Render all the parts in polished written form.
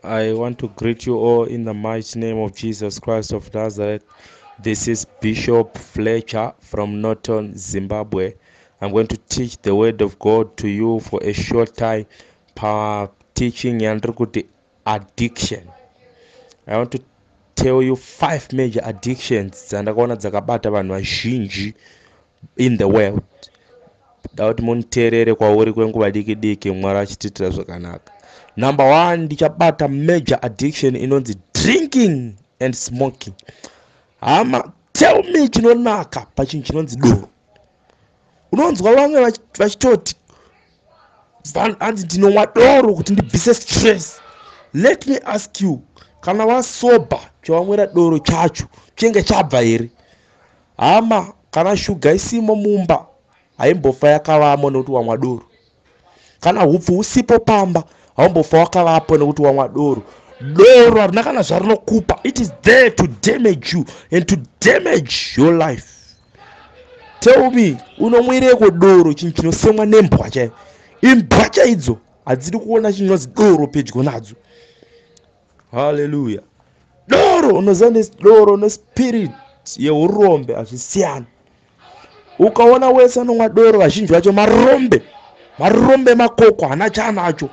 I want to greet you all in the mighty name of Jesus Christ of Nazareth. This is Bishop Fletcher from Norton, Zimbabwe. I'm going to teach the word of God to you for a short time. Pa teaching yandiri kuti addiction. I want to tell you five major addictions dzandakaona dzakabata vanhu vazhinji in the world. Da kuti muniteerere kwauri kwenguva diki diki, Mwari achitiitira zvakanaka. Number one, ndichabata major addiction inonzi drinking and smoking. Hama, tell me chinonaka pachinhu chinonzi doro. Unonzwa vamwe vachitoti hanzi ndinomwa doro kuti ndibvise stress. Let me ask you, kana wasoba chawamwira doro chacho chinge chabva here? Hama, kana shuga isimo mumba haimbofa yakavamo nekuti wamwa doro. Kana hupfu husipo pamba haumbofa wakavapo nekuti wamwa doro. Doro harina kana zvarinokupa. It is there to damage you and to damage your life. Tell me, unomwireko doro, chinhu chinosemwa nembwa chaiyo? Imbwa chaidzo hadzidi kuona chinhu chinonzi doro pedyo nadzo. Halleluya. Doro, unoziva, doro nespirit yeurombe hazvisiyani. Ukaona wese anomwa doro, vazhinji vacho marombe, marombe makoko, hana chaanacho.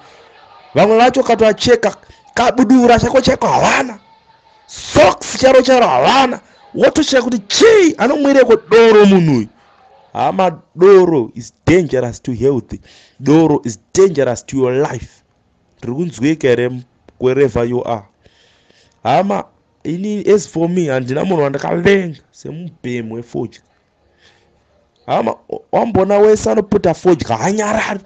Vamwe vacho katoacheka kabudura chako chaiko havana, socks charo charo havana. Wotoshaya kuti chii anomwireko doro munhu uyu. Hama, doro is dangerous to health. Doro is dangerous to your life. Ndiri kunzwika here wherever you are? Hama, ini, as for me, handina munhu wandakavenga semubhemu wefodya. Hama, wambona wese anoputa fodya hanyarari,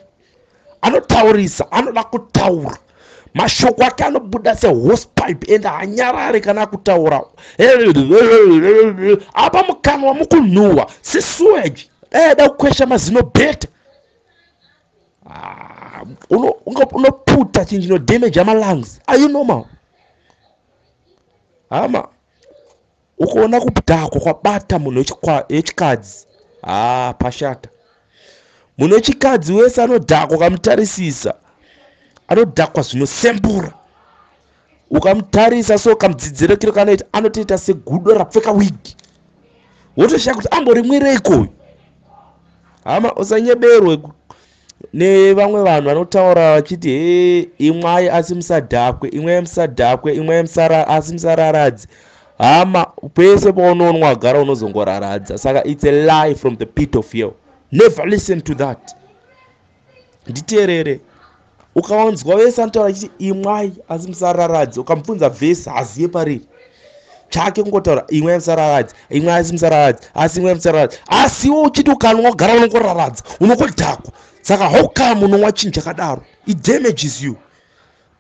anotaurisa, anoda kutaura, mashoko ake anobuda sehosepipe, ende hanyarari kana akutaura. Apa mukanwa mukunhuhwa sesewage. Dai ada kukwesha mazino better. Ah, unoputa chinhu chinodamaja malungs. Are you normal? Hama, ukaona kudhakwa kwabata munhu wechikadzi, ha, pashata. Munhu wechikadzi wese anodhakwa, ukamutarisisa, anodhakwa zvinosembura. Ukamutarisa so, kamudzidzirekero kanoita, anotoita segudo rapfeka wigi. Wotoshaya kuti amborimwireikoyu. Hama, usanyeberwe nevamwe vanhu vanotaura vachiti, "He, imwai asi musadhakwe, imwai musadhakwe, imwai asi musararadzi." Hama, pese paunonwa gara unozongoraradza. Saka it's a lie from the pit of hell. Never listen to that. Nditeerere, ukawanzwa vese anotaura achiti, "Imwai asi musararadzi," ukamubvunza vhesi, haziye pariri. Chake kungotaura, "Imwai musararadzi, imwai asi musararadzi, asi imwai musararadzi." Asiwo uchiti ukanwa ugara unongoraradza, unongodhakwa. Saka how come unomwa chinhu chakadaro? It damages you.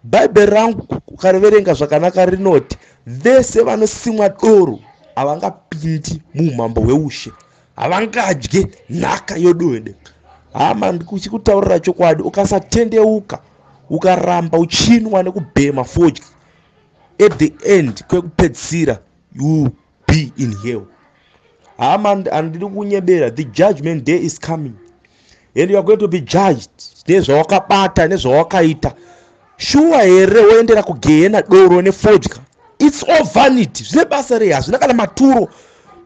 Bhaibheri rangu, ukariverenga zvakanaka, rinoti vese vanosimwa doro havangapindi muumambo hweushe, havangadye nhaka yodoede. Hama, ndikuchikutaurira chokwadi, ukasatendeuka, ukaramba uchinwa nekubhema fodya, at the end, kwekupedzisira, you be in hell. Hama, handidi kunyebera. The judgment day is coming and you are going to be judged nezvawakabata, nezvawakaita. Shuwa here woendera kugehena doro nefodya? It's all vanity. Zvine basa rei? Hazvina kana maturo,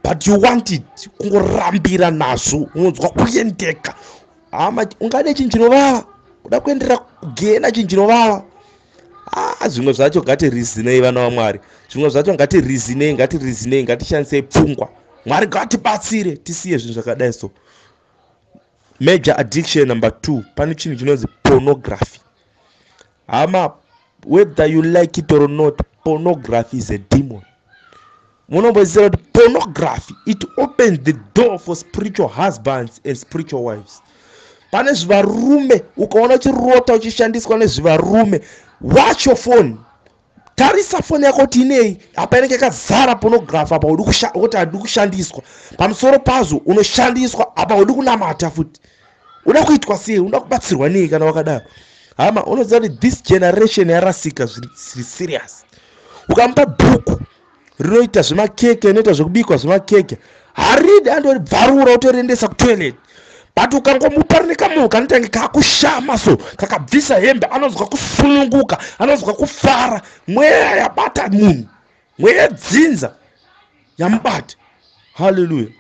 but you want it, kungorambira nazvo, unonzwa kuendeka. Hama, ungade chinhu chinovava, kuda kuendera kugehena chinhu chinovava? Ah, zvimwe zvacho ngatireasonei, vana vaMwari. Zvimwe zvacho ngatireasonei, ngatireasonei, ngatishandisei pfungwa. Mwari ngatibatsire tisiye zvinhu zvakadai. So major addiction number two, pane chinhu chinonzi pornography. Hama, whether you like it or not, pornography is a demon. Munomboziva kuti pornography, it opens the door for spiritual husbands and spiritual wives. Pane zvivarume, ukaona uchirota uchishandiswa nezvivarume, watch your phone. Tarisa foni yako kuti inei. Apa inenge yakazara pornography. Apa kuti hadi kushandiswa, pamusoro pazvo unoshandiswa. Apa udi kunamata futi, uda kuitwa sei? Unoda kubatsirwa nei kana wakadaro? Hama, unoziva kuti this generation yarasika zviri serious. Ukamupa bhuku rinoita zvemakeke, rinoita zvekubikwa zvemakeke, haridi, andoribvarura, utoriendesa kutoilet. But ukangomupa rine kamunhu kanotange kakushama so, kakabvisa hembe, anonzwa kusununguka, anonzwa kufara. Mweya yabata munhu, mweya yedzinza yamubata. Hallelujah.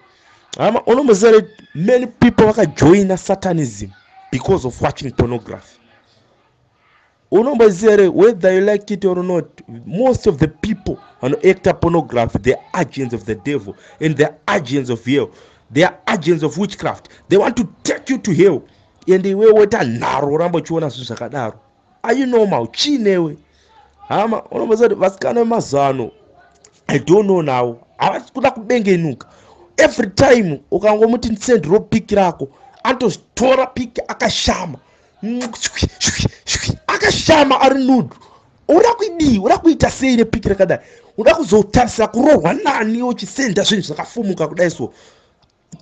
Hama, unomboziva kuti many people vakajoina satanism because of watching pornography? Unomboziva here, whether you like it or not, most of the people vanoacta pornography, they're agents of the devil and they're agents of hell. They are agents of witchcraft. They want to take you to hell. And iwe woita nharo, uramba uchiona zvinhu zvakadaro. Are you normal? Chiinewe, hama? Unomboziva kuti vasikana vemazuva ano, I don't know now, havasi kuda kubengenuka. Every time ukangomuti sendiro pic rako, anotozitora pic akashama, akashama, ari nude. Uda kuidii? Uda kuita sei nepic rakadai? Uda kuzotarisa kurohwa nani uchisenda zvinhu zvakafumuka kudai? So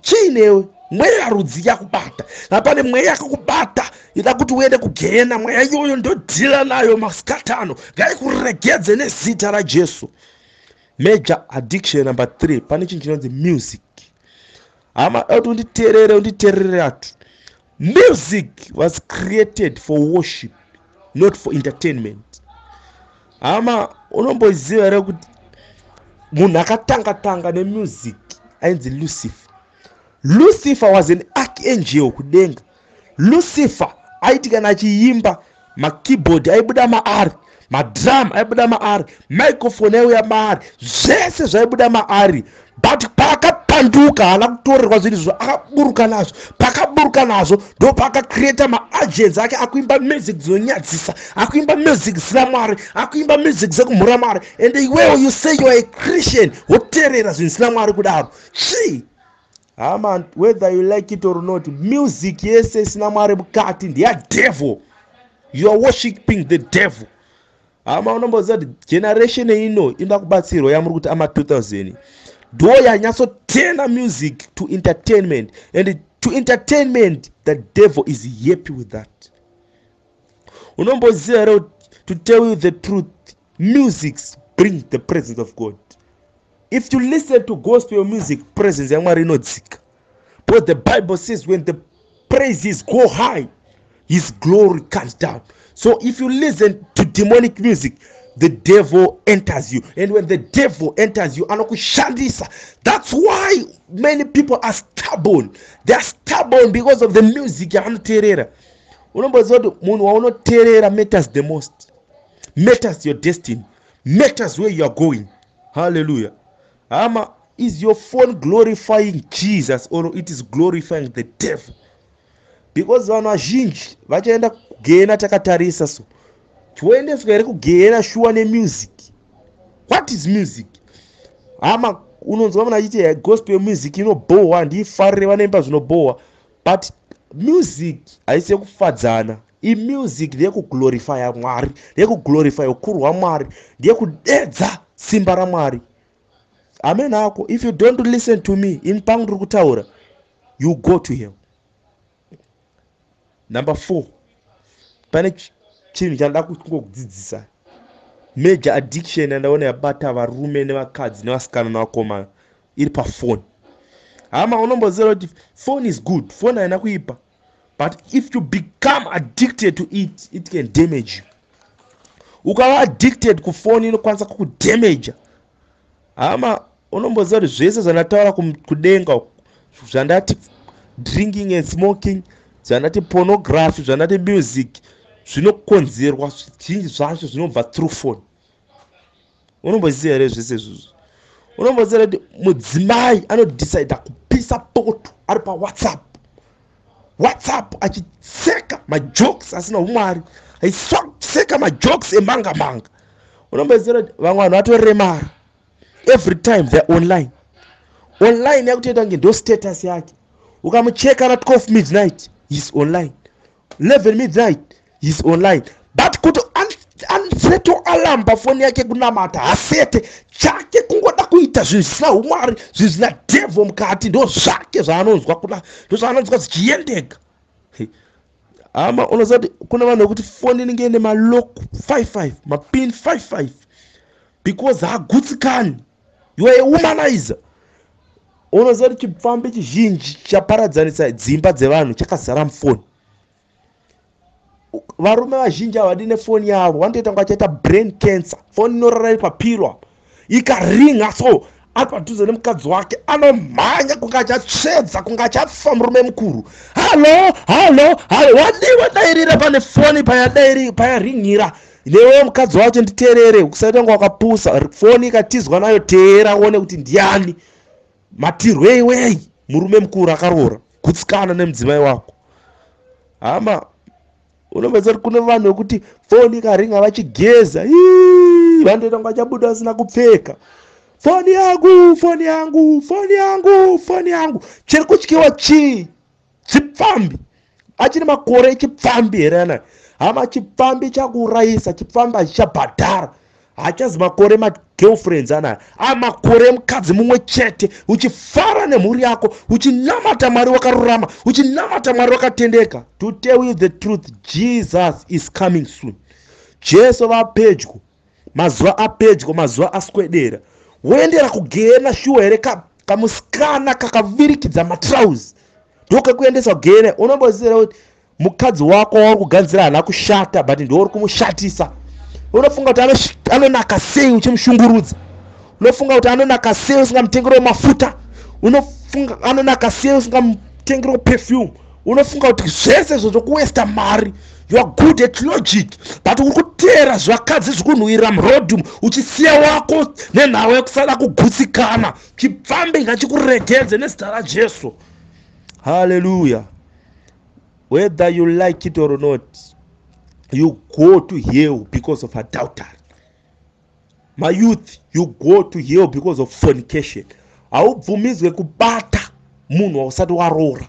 chiinewe? Mweya rudzi yakubata? Kana pane mweya yakakubata ida kuti uende kugehena, mweya iyoyo ndodhila nayo masikatano. Ngaikuregedze nezita raJesu. Major addiction number 3, pane chinhu chinonzi music. Hama, kuti unditeerere, unditeerere atu. Music was created for worship, not for entertainment. Hama, unomboziva here kuti munhu akatanga tanga nemusic ainzi Lucifer? Lucifer was an archangel kudenga. Lucifer aiti kana achiimba, makeyboard aibuda maari, madrum aibuda maari, microphone aiuya maari, zvese zvaibuda maari. But paakapanduka, haana kutorerwa zvinhu izvo, akaburuka nazvo. Paakaburuka nazvo, ndo paakacreata maagents ake akuimba music dzinonyadzisa, akuimba music zisina Mwari, akuimba music dzekumhura Mwari. And iwewo, you say you are a Christian, woteerera zvinhu zvisina Mwari kudaro. Chii, hama? Whether you like it or not, music yese isina Mwari mukati ndeyadevil. You are worshiping the devil. Hama, unomboziva kuti generation ino inoda kubatsirwa, yamuri kuti ama2000, ndo yanyatsotena music to entertainment, and to entertainment the devil is happy with that. Unomboziva here, to tell you the truth, music bring the presence of God. If you listen to gospel music, presence yaMwari inodzika, because the Bible says when the praises go high, his glory comes down. So if you listen to demonic music, the devil enters you, and when the devil enters you, anokushandisa. That's why many people are stubborn. They are stubborn because of the music yavanoteerera. Unomboziva kuti munhu waunoteerera matters the most, matters your destiny, matters where you are going. Hallelujah. Hama, is your phone glorifying Jesus or it is glorifying the devil? Because vanhu vazhinji vachaenda kugehena takatarisa. So tioendeswa here kugehena shuwa nemusic? What is music, hama? Unonzwa munhu achiti gospel music inobhohwa, handiifarire, vanoimba zvinobhohwa. But music haisi yekufadzana. Imusic ndeyekuglorifya Mwari, ndeyekuglorifya ukuru hwaMwari, ndeyekudedza simba raMwari. Amen ako. If you don't listen to me, in pangu ndiri kutaura, you go to hell. Number 4, pane chinhu chandoda kungokudzidzisa. Major addiction yandaona yabata varume nevakadzi nevasikana nevakomana iri pafoni. Hama, unomboziva kuti phone is good, phone haina kuipa, but if you become addicted to it, it can damage you. Ukava addicted kufoni, inokwanisa kukudamaja. Hama, unomboziva kuti zvese zvandataura kudenga, zvandati drinking and smoking, zvandati pornography, zvandati music, zvinokonzerwa, zvizhinji zvacho zvinobva through phone? Unomboziva here zvese izvozvo? Unomboziva kuti mudzimai anodecida kupisa poto ari paWhatsApp, WhatsApp, achiseka majokes asina umwari, achiseka majokes emanga manga? Unomboziva kuti vamwe vanhu vatoremara? Every time they're online, online yakutoita kunge ndo status yake. Ukamucheka na 12 midnight, he's online, 11 midnight, he's online. But kuti anseto alarm pafoni yake kunamata, hasete. Chake kungoda kuita zvinhu zvisina umwari, zvinhu zvina devil mukati. Ndo zvake zvaanonzwa kuda, ndo zvaanonzwa zvichiendeka. Hama, unoziva kuti kuna vanhu vekuti foni inenge ine malock 55, mapin 55, because haagutsikani? You are a womanizer. Unoziva kuti chipfambi chizhinji chaparadzanisa dzimba dzevanhu chakazara mufoni. Varume vazhinji havadi nefoni yavo, vanotoita kunge vachaita brain cancer. Foni inorara iri papiro apa, ikaringa so ari padhuze nemukadzi wake, anomhanya kunge achatsvedza, kunge achafa. Murume mukuru, "Hallo, hallo, hallo." Wadiwa dairira pane foni payaringira newe mukadzi wacho. Nditeerere, usaita kunge wakapusa. Foni ikatizwa nayo, teera uone kuti ndiani. Matirwei wei? Murume mukuru akaroora, gutsikana nemudzimai wako. Hama, unomboziva kuti kune vanhu vekuti foni ikaringa vachigeza, vanotoita kunge vachabuda vasina kupfeka. "Foni yangu, foni yangu, foni yangu, foni yangu." Chiri kutyiwa chii? Chipfambi. Achiri makore echipfambi here anaya? Hama, chipfambi chakuurayisa. Chipfambi hachichabhadhara. Hachazi makore magirlfriends anaya, amakore emukadzi mumwe chete, uchifara nemhuri yako, uchinamata Mwari wakarurama, uchinamata Mwari wakatendeka. To tell you the truth, Jesus is coming soon. Jesu vapedyo, mazuva apedyo, mazuva aswedera. Woendera kugehena shuwa here? Kamusikana kakavirikidza matrausi ndokekuendesa kugehena? Unomboziva kuti mukadzi wako wauri kuganzira haana kushata, but ndouri kumushatisa. Unofunga kuti anonaka sei uchimushungurudza? Unofunga kuti anonaka sei usingamutengerewo mafuta? Unofunga anonaka sei usingamutengerewo perfume? Unofunga kuti zvese izvo zvokuwesta mari? You are good at logic, but uri kuteera zvakadzi zvikunhuhwirira murodhum, uchisiya wako nenhau yekusada kugutsikana. Chipfambi ngachikuregedze nezita raJesu. Hallelujah. Whether you like it or not, you go to hell because of adultery. My youth, you go to hell because of fornication. Haubvumidzwe kubata munhu wausati waroora.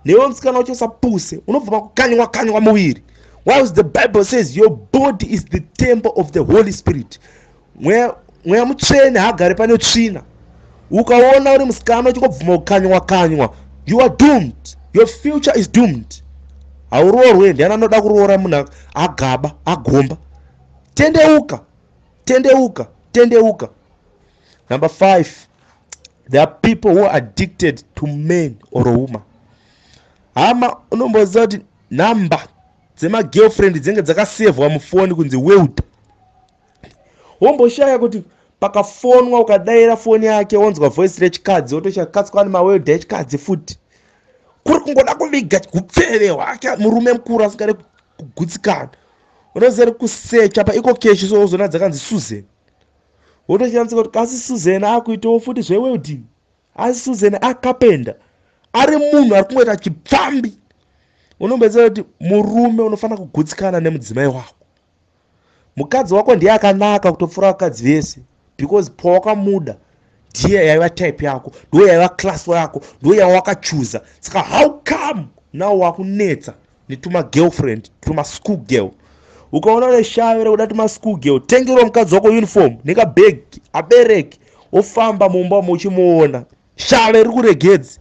Newe musikana wacho, usapuse. Unobvuma kukanywa kanywa muviri whilst the Bible says your body is the temple of the Holy Spirit. Mweya Mutsvene haagari pane tsvina. Ukaona uri musikana uchingobvuma kukanywa kanywa, you are doomed. Your future is doomed. Hauroorwe. Ndiani anoda kuroora munhu agaba agomba? Tendeuka, tendeuka, tendeuka. Number five, there are people who are addicted to men or woman. Hama, unomboziva kuti nhamba dzemagirlfriend dzinenge dzakasevhwa mufoni kunzi welder? Womboshaya kuti pakafonwa, ukadayira foni yake, wonzwa voice rechikadzi, wotochakatswa nemawelder echikadzi futi. Kuri kungoda kuviga upfeve hwake. Murume mukuru asingade kugutsikana. Unoziva kusecha paEcoCash so, wozona dzakanzi Susan. Wotoshandisa kuti kasi Susan akuitawo futi zvewelding? Asi Susan akapenda ari munhu ari kungoita chipfambi. Unomboziva kuti murume unofanira kugutsikana nemudzimai wako. Mukadzi wako ndiye akanaka kutopfuura vakadzi vese, because pawakamuda ndiye yaiva type yako, ndo yaiva class yako, ndo yawakachuza. Saka how come now wakunetsa netuma girlfriend, tuma school girl? Ukaona une shave rekuda tuma school girl, tengerwa mukadzi wako uniform nekabhegi, abereki ofamba mumba muchimuona. Shave riri kuregedzi,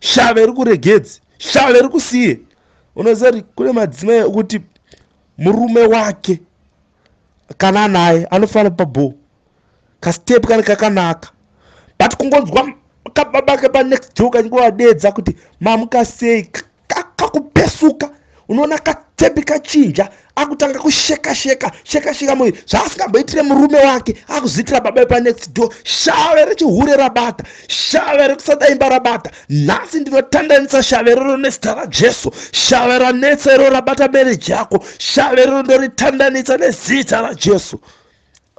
shave riri kuregedzi, shave riri kusiye. Unoziva kuti kune madzimai ekuti murume wake kana anaye anofanira pabho kastep kane kakanaka, but kungonzwa kababa ke panext door kachingovadedza kuti "Mamuka sei", kakupesuka. Unoona katepi kachinja, akutanga kusheka sheka sheka sheka muviri. Zvaasingamboitire murume wake, akuzviitira baba panext door. Shave rechihure rabata, shave rekusada imba rabata. Nhasi ndinotandanisa shave rero nezita raJesu. Shave ranetsa iro, rabata marriage yako, shave rero ndoritandanisa nezita raJesu.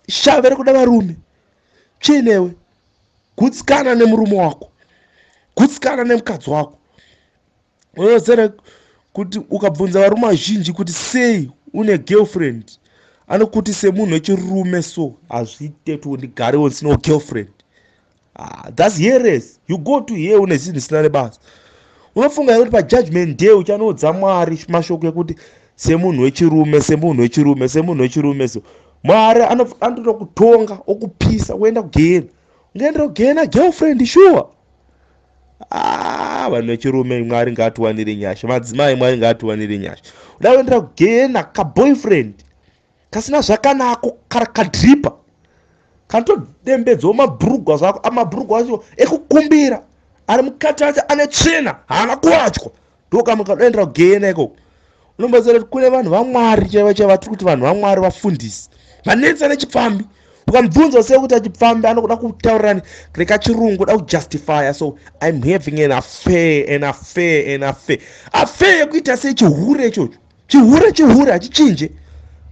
Shave rekuda varume chiinewe? Gutsikana nemurume wako, gutsikana nemukadzi wako. Unoziva kuti ukabvunza varume vazhinji kuti sei une girlfriend, anokuti semunhu wechirume so hazviite kuti ndigarewo ndisinawo girlfriend. Ah, that's heresy. You go to hell une zvinhu zvisina nebasa. Unofunga here kuti pajudgment day uchanoudza Mwari mashoko ekuti semunhu wechirume, semunhu wechirume, semunhu wechirume so? Mwari anotoda kutonga okupisa kuenda kugehena. Ungaendera kugehena girlfriend sure? Ah, vanhu vechirume, Mwari ngaatiwanire nyasha. Madzimai, Mwari ngaatiwanire nyasha. Uda kuendera kugehena kaboyfriend kasina zvakanako, kadripa, kanotodembedzawo mabhurugwa zvako, amabhurugwa acho ekukumbira. Ari mukati acho ane tsvina, haana kuwatywa. Ndokamuka unoendera kugehena ikoko. Unomboziva kuti kune vanhu vaMwari chaivo chaivo vatiri kuti vanhu vaMwari, vafundisi vanetsa nechipfambi. Ukamubvunza sei kuti achipfambi, anokuda kutaurirani rekachirungu, kuda kujustifya. So I'm having an affair, an affair, an affair. Affair yekuita sei? Chihure ichocho, chihure, chihure hachichinje.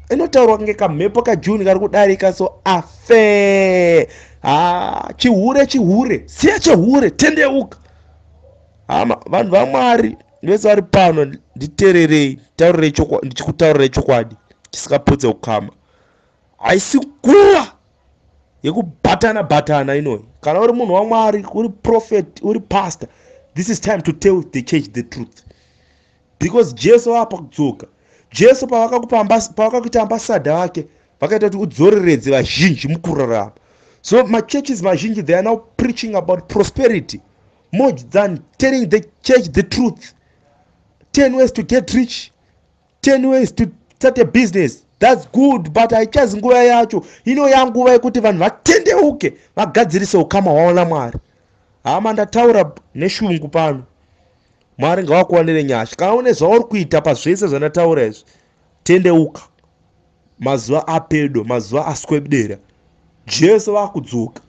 Inotaurwa kunge kamhepo kajuni kari kudarika. So affair, ha, chihure, chihure, siya chihure, tendeuka. Hama, vanhu vaMwari vese vari pano, nditererei, taurire, ndichikutaurirai chokwadi chisingaputse ukama. Haisi nguva yekubhatana bhatana inoyi. Kana uri munhu waMwari, uri prophet, uri pastor, this is time to tell the church the truth, because Jesu vapa kudzoka. Jesu pavakakuita ambassador vake, vakaita kuti udzoreredze vazhinji mukurarama. So machurches mazhinji, they are now preaching about prosperity more than telling the church the truth. 10 ways to get rich, 10 ways to start a business, that's good, but haichazi nguva yacho ino. Yanguva yekuti vanhu vatendeuke, vagadzirise ukama hwavo naMwari. Hama, ndataura neshungu pano. Mwari ngavakuwanire nyasha. Kana une zvauri kuita pazvese zvandataura izvi, tendeuka. Mazuva apedo, mazuva aswedera. Jesu vakudzoka.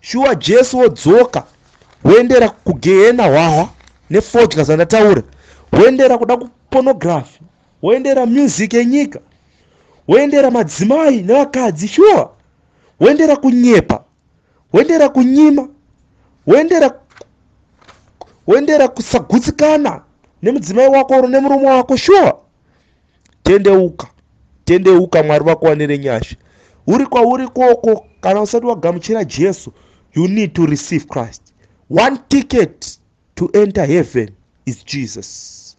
Shuwa, Jesu wodzoka, woendera kugehena hwahwa nefodya zvandataura, woendera kuda kupornography, woendera music yenyika, woendera madzimai nevakadzi. Shuwa, woendera kunyepa, woendera kunyima, woendera kusagutsikana nemudzimai wako oro nemurume wako. Shuwa, tendeuka, tendeuka. Mwari vakuwanire nyasha. Uri kwauri koko, kana usati wagamuchira Jesu, you need to receive Christ. One ticket to enter heaven is Jesus.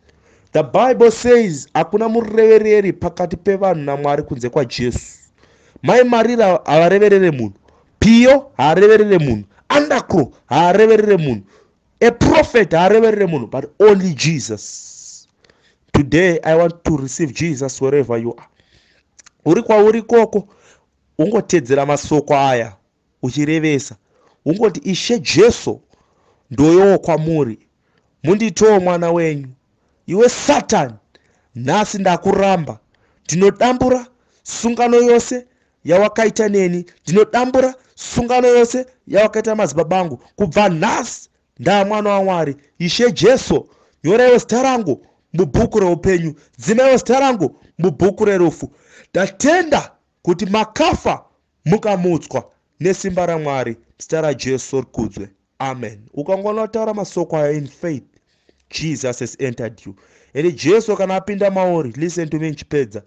The Bible says hakuna murevereri pakati pevanhu naMwari kunze kwaJesu. Mai Marira havareverere munhu, Piyo haareverere munhu, Andacro haareverere munhu, a prophet haareverere munhu, but only Jesus. Today I want to receive Jesus wherever you are. Uri kwauri koko, ungotedzera masoko aya uchirevesa, ungoti, "Ishe Jesu, ndoyowo kwamuri, munditowo mwana wenyu. Iwe Satani, nhasi ndakuramba. Ndinodambura sungano yose yawakaita neni, ndinodambura sungano yose yawakaita madzibaba angu. Kubva nhasi ndaa mwana waMwari. Ishe Jesu, nyoraiwo zita rangu mubhuku reupenyu, dzimaiwo zita rangu mubhuku rerufu. Ndatenda kuti makafa mukamutswa nesimba raMwari. Zita raJesu rikudzwe. Amen." Ukangoona kutaura masoko aya in faith, Jesus has entered you. Ende Jesu kana apinda mauri, listen to me nchipedza,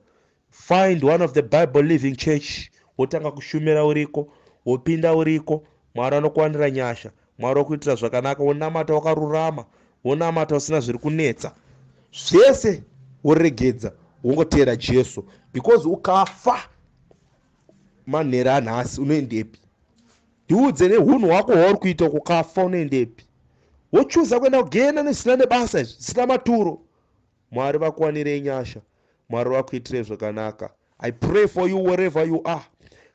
find one of the Bible Living Church, wotanga kushumira uriko, wopinda uriko. Mwari anokuwanira nyasha, Mwari wokuitira zvakanaka. Wonamata wakarurama, wonamata usina zviri kunetsa. Zvese woregedza, wongoteera Jesu, because ukafa manhero anhasi, unoendepi? Ndiudze, neunhu hwako hwauri kuita, kukafa unoendepi? Wochuza kuenda kugehena nezvisina nebasa izvi, zvisina maturo. Mwari vakuwanirei nyasha, Mwari vakuitirei zvakanaka. I pray for you wherever you are.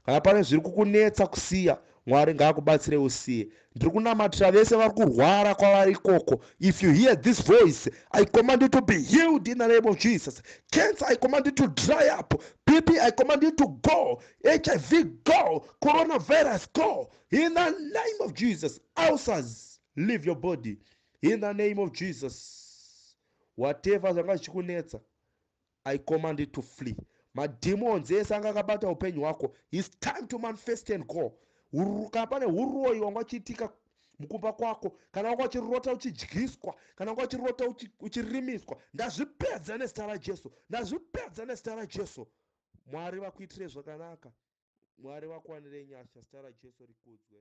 Kana pane zviri kukunetsa kusiya, Mwari ngaakubatsire usiye. Ndiri kunamatira vese vari kurwara kwavari ikoko. If you hear this voice, I command you to be healed in the name of Jesus. Cancer, I command you to dry up. BP, I command you to go. HIV, go. Coronavirus, go in the name of Jesus. Ulcers, leave your body in the name of Jesus. Whatever zvanga zvichikunetsa, I command it to flee. Mademons ese anga akabata upenyu hwako, it's time to manifest and go. Kana pane uroyi wanga uchiitika mukumba kwako, kana wanga uchirota uchidyiswa, kana wanga uchirota uchirimiswa, ndazvipedza nezita raJesu, ndazvipedza nezita raJesu. Mwari vakuitire zvakanaka, Mwari vakuwanirei nyasha. Zita raJesu rikudzwe.